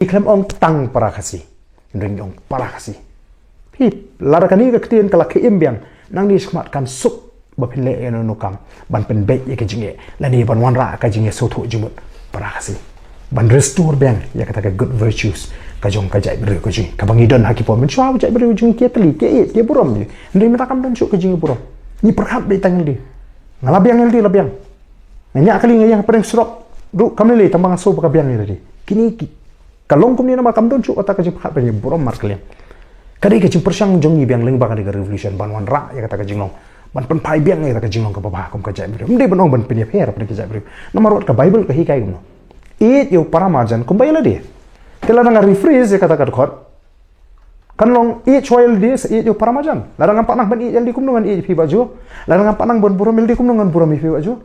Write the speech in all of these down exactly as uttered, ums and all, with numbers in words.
Khlem ong tang para Khasi. Hynrei ong para Khasi. Phi, lada kane ka ktien ka la khie im biang, nangne shakhmat kan suk ba phin leh ïa kano kano kam ban pynbeit ïa ka jingeh lane ban wanrah ka jingïasngewthuh jingmut para Khasi, ban restore biang ïa kata ka good virtues ka jong ka jaitbynriew ka jong ngi, kaba ngi don ha ki por mynshuwa. Jaitbynriew jong ngi ki ïatylli, ki ïeit, ki burom. Hynrei mynta kam don shuh ka jingburom. Ngi pyrkhat beit tang ïalade. Nga la biang ïalade, la biang. Nga ñiah kali, nga ïeng ha pdeng surok, ruh kam lei lei tang ba nga sngew ba ka biang ïalade. Kine ki Ka long kumne namar kam don shuh kata ka jingpyrkhat ban ïaburom markylliang. Ka dei ka jingpyrshang jong ngi biang lyngba kane ka revolution ban wanrah ïa kata ka jinglong, ban pynphai biang ïa kata ka jinglong kaba bha kum ka jaitbynriew. Ym dei ban ong ban pynïapher ha pdeng ka jaitbynriew, namar wat ka Baibl ka hikai kumno? Ïeit ïa u para marjan kumba ïa lade. Te lada nga rephrase ïa kata ka dkhot, kan long ïeit shuwa ïa lade sa ïeit ïa u para marjan. Lada ngam pat nang ban ïeit ïa lade, kumno ngan ïeit ïa phi Bah Joe? Lada ngam pat nang ban burom ïa lade, kumno ngan burom ïa phi Bah Joe?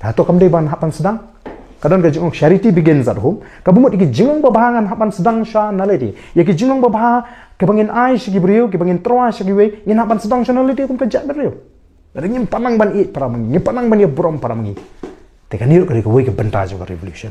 Hato kam dei ban hap ban sdang? Ka don ka jingong charity begins at home. Kaba mut ïa ki jinglong babha ngan hap ban sdang sha na lade. Ïa ki jinglong babha kiba ngin ai sha ki briew, kiba ngin tyrwa sha kiwei, ngin hap ban sdang sha na lade kum ka jaitbynriew. Lada ngim pat nang ban ïeit para ma ngi, ngim pat nang ban ïaburom para ma ngi, te kane ruh ka dei kawei ka bynta jong ka revolution.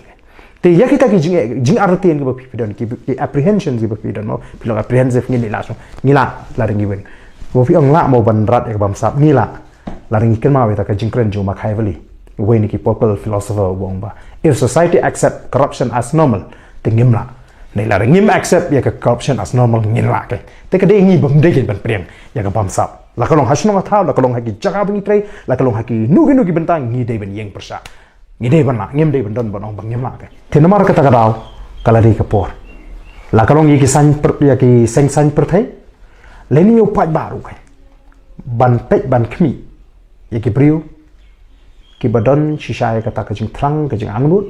Te ïa kita ki jing, jingartatien kiba phi, phi don, ki, ki apprehensions kiba phi don, mo, phi long apprehensive, ngin ïa lah shuh, ngi lah, lada ngi weng. Ba phi ong lah mo ban rat ïa ka bamsap, ngi lah. Lada ngi kynmaw ïa ka jingkren jong u Machiavelli, uwei na ki political philosopher, uba ong ba, if society accept corruption as normal, te ngim lah. Ne lada ngim accept ïa ka corruption as normal, ngin lah. Te ka dei ngi bym dei ban pdiang ïa ka bamsap. La ka long ha shnong ha thaw, la ka long ha ki jaka ba ngi trei, la ka long ha kino kino ki bynta, ngi dei ban ïeng pyrshah. Ngi dei ban lah, ngim dei ban don ban ong ba ngim lah. Te namar kata ka daw, ka la dei ka por, la ka long ïa ki saiñ pyr, ïa ki seng saiñ pyrthei, lane ïa u paidbah ruh, ban peit ban khmih ïa ki briew kiba don shisha ïa kata ka jingthrang, ka jingangnud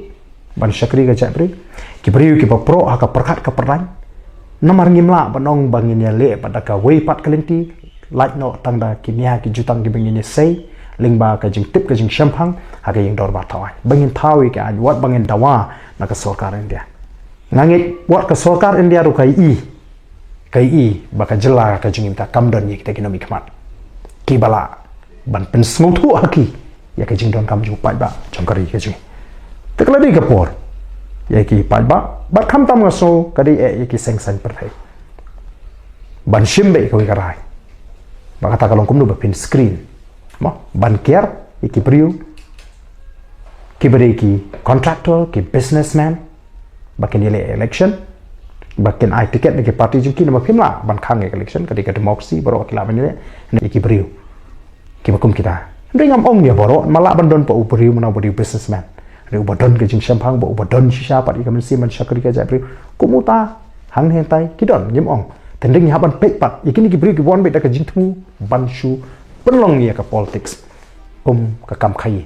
ban shakri ka jaitbynriew, ki briew kiba proh ha ka pyrkhat ka pyrthei. Namar ngim lah ban ong ba ngin ïaleh pat da kawei pat ka lynti, lait noh tang da ki nia ki jutang kiba ngin ïasei lyngba ka jingtip ka jingshemphang ha ka ïing dorbar thaw aiñ, ba ngin thaw ïa ki aiñ, wat ba ngin dawa na ka sorkar India. Nga ngeit wat ka sorkar India ruh ka i, ka i ba ka jylla ka jong ngi mynta kam don ïa kita ki nongmihkhmat kiba lah ban pynsngewthuh ha ki ïa ka jingdonkam jong u paidbah jong ka ri ka jong ngi. Te ka la dei ka por ïa ki paidbah, bad khamtam nga sngew ka dei eh ïa ki seng saiñ pyrthei ban shim beit kawei ka rai. Ba kata ka long kumno ba phin screen, mo, ban kiar ïa ki briew kiba dei ki contractor, ki businessman, ba kin ïaleh election, ba kin ai ticket na ki party jong ki. Namar phim lah ban khang ïa ka election, ka dei ka democracy, baroh ki lah ban ïaleh, ne ïa ki briew kiba kum kita. Hynrei ngam ong ïa baroh, ma lah ban don pat u briew mano ba dei u businessman, hynrei uba don ka jingshemphang, ba uba don shisha pat ïa ka mynsiem ban shakri ka jaitbynriew, kum uta hangne hangtai ki don, ngim ong. Te hynrei ngi hap ban peit pat ïa kine ki briew kiba wan beit da ka jingthmu ban shu pynlong ïa ka politics kum ka kam khaïi.